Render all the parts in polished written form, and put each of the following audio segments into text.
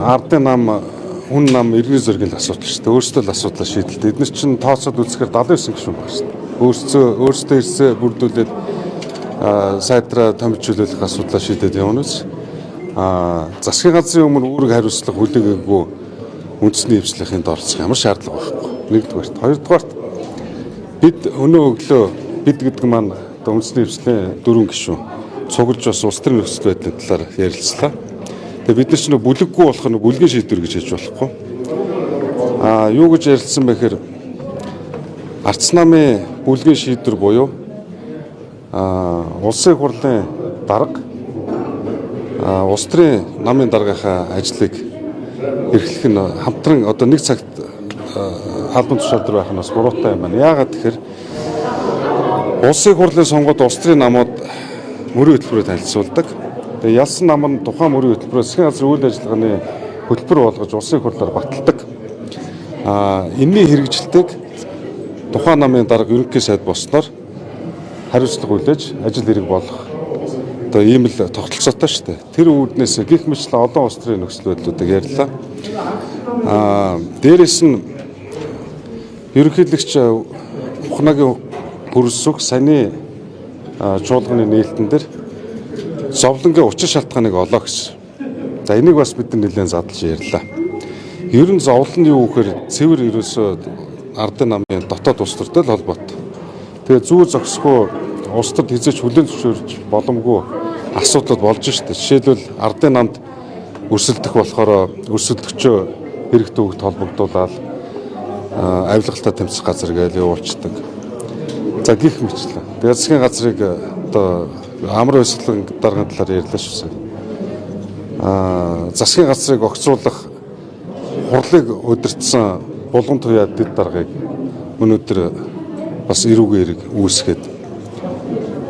Ардын нам, хүн нам, иргэний зоригийн л асуудал шүү дээ. Өөрсдөө л асуудлаа шийдэлтэй. Эдгээр чинь тооцоод үзэхээр 79 гишүүн баг шүү дээ. Өөрсдөө ирсээ бүрдүүлээд сайдраа томилжүүлэх асуудлаа шийдээд явна үз. Засгийн газрын өмнө үүрэг хариуцлага хүлээгээгүй үндэсний хэвшлэхийн оролцох ямар шаардлага байхгүй. Нэгдүгээрт. Хоёрдугаарт, бид өнөө өглөө, бид гэдэг маань одоо үндэсний хэвшлийн дөрвөн гишүүн цуглаж бас улс төрийн нөхцөл байдлын талаар ярилцлаа. Тэгээ бид нар ч нөө бүлэггүй болох нь бүлгийн шийдвэр гэж хэлж болохгүй. Юу гэж ярилцсан бэ гэхээр Арц намын бүлгийн шийдвэр буюу улсын хурлын дарга улс төрийн намын даргийнхаа ажлыг эрхлэх нь хамтран одоо нэг цагт албан тушаал дээр байх нь бас буруутай юм байна. Яагаад тэгэхээр улсын хурлын сонгоод улс төрийн намууд мөрийн хөтөлбөрөөр танилцуулдаг. Тэгээ ялсан нам нь тухайн мөрийн хөтөлбөрөөр засгийн газрын үйл ажиллагааны хөтөлбөр болгож улсын хурлаар баталдаг. Энэний хэрэгжилтийг тухайн намын дарга, ерөнхий сайд болсноор хариуцлага хүлээж ажил хэрэг болох одоо ийм л тогтолцоотой шүү дээ. Тэр үүднээс гих мэтлэн олон улс төрийн нөхцөл байдлуудыг ярьлаа. Дээрэс нь ерөнхийлөгч Ухнагийн хөрөлсөх саяны чуулганы нээлтэн дээр зовлонгийн учир шалтгааныг олоо гэсэн. За, энийг бас бид нар нэлээд задлж ярьлаа. Ер нь зовлон нь юу гэхээр цэвэр ерөөсөө ардын намын дотоод улс төртэй л холбоотой. Тэгээ зүү зогсохгүй, улс төрд хизээч хүлээн зөвшөөрч боломгүй асуудлууд болж штэ. Жишээлбэл, ардын намд өрсөлдөх болохоор өрсөлдөгчөө хэрэг төвөгт холбогдуулаад авилгалтай тэмцэх газар гэж явуулцдаг. За, гих мэтлээ. Тэгээ засгийн газрыг одоо амар баясгалан даргын талаар ярьлаа шүү дээ. Засгийн газрыг огцруулах хурлыг удирдсан Булган туяа дэд даргаыг өнөөдөр бас эрүүгийн эрэг үүсгээд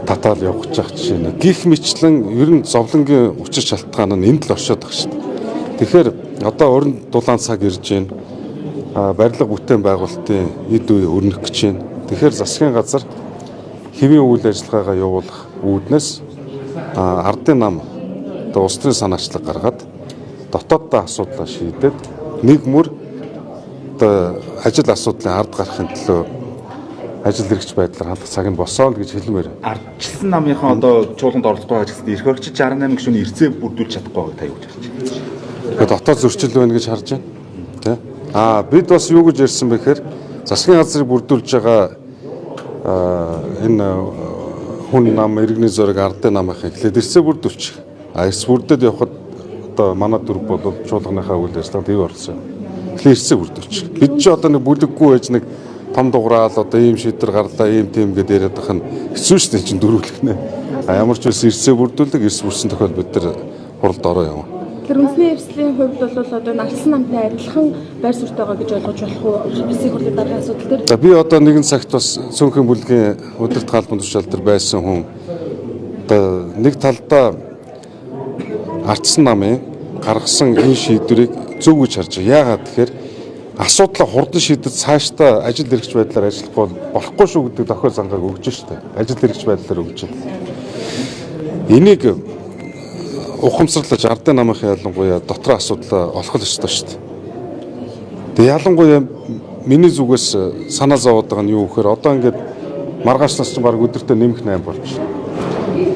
татаал явах гэж байгаа жишээ нэ. Гих мэтлэн ер нь зовлонгийн учир шалтгаан нь энд л оршоод байгаа шүү дээ. Тэгэхээр одоо орон дулаан цаг ирж байна. Барилга бүтээн байгуулалтын эд үе өрнөх гэж байна. Тэгэхээр засгийн газар хэвийн үйл ажиллагаагаа явуулах үүднээс ардын нам одоо улс төрийн санаачлаг гаргаад дотооддоо асуудлаа шийдээд нэг мөр одоо ажил асуудлын ард гарахын төлөө ажил хэрэгч байдлаар хандах цаг нь босоо л гэж хэлмээр. Ардчилсан намынхан одоо чуулганд оролцохгүй байгаа гэсэн, эрх баригчид 68 гишүүний эрсээ бүрдүүлж чадахгүй байгааг та юу гэж харж байна? Тэгэхээр дотоод зөрчил байна гэж харж байна. Тэ? Бид бас юу гэж ярьсан бэ гэхээр засгийн газрыг бүрдүүлж байгаа энэ хүн нам, иргэний зориг, ардын намынхан эхлээд эрсээ бүрдүүлчих. Эрс бүрдээд явхад одоо манай дүрэг бол чуулганыхаа үйл ажиллагаанд ив орсон. Эхлээд эрсээ бүрдүүлчих. Бид ч одоо нэг бүлэггүй байж нэг том дуграал одоо ийм шийдвэр гарлаа, ийм тийм гэдээ яриад байх нь хэцүү шүү дээ, чинь дөрвөлөх нэ. Ямар ч байсан эрсээ бүрдүүлдэг, эрс бүрсэн тохиол бид нар хуралд ороо явна. Тэр үндэсний хэвслийн хувьд бол одоо ардчилсан намтай адилхан байр суурьтай байгаа гэж ойлгож болох уу? Улсын хурлын даргын асуудал дээр. За, би одоо нэгэн цагт бас цөөнхийн бүлгийн удирдах албан тушаал дээр байсан хүн. Одоо нэг талдаа ардсан намын гаргасан энэ шийдвэрийг зөв гэж харж байгаа. Яагаад тэгэхээр асуудлаа хурдан шийдэж цаашдаа ажил хэрэгч байдлаар ажиллахгүй бол болохгүй шүү гэдэг дохио зангааг өгч штэ. Ажил хэрэгч байдлаар өгч байна. Энийг ухамсарлаж ардын намынхан ялангуяа дотроо асуудлаа олох л ёстой шүү дээ. Тэгээ ялангуяа миний зүгээс санаа зовоод байгаа нь юу гэхээр одоо ингээд маргаашнаас чинь баг өдөртөө нэмэх 8 болж байна.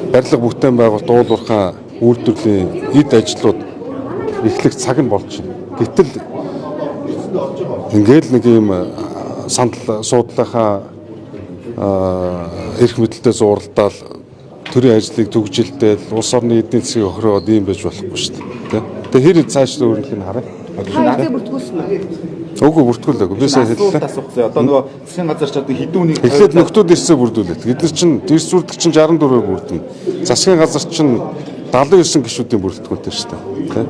Барилга бүтээн байгуулалт, уул уурхай үйлдвэрлэлийн эд ажлууд эхлэх цаг нь болж байна. Гэтэл ингээд нэг юм сандал суудлынхаа эрх мэдэлтэй зууралдаал, төрийн ажлыг түгжилдээл, улс орны эдийн засгийг охироод ийм байж болохгүй шүү дээ. Тэгээ хэр цаашдаа өрнөх нь харъя. Та эрсээ бүртгүүлсэн үү? Үгүй, бүртгүүлээгүй. Би сая хэллээ. Асуух зэ. Одоо нөгөө засгийн газар ч одоо хэдэн үнийг Эхлээд нөхдүүд ирсээ бүрдүүлээд. Бид нар чинь эрс бүрдэх чинь 64-ээр бүрдэнэ. Засгийн газар чинь 79 гишүүдийн бүрэлдэхүүнтэй шүү дээ. Тэ?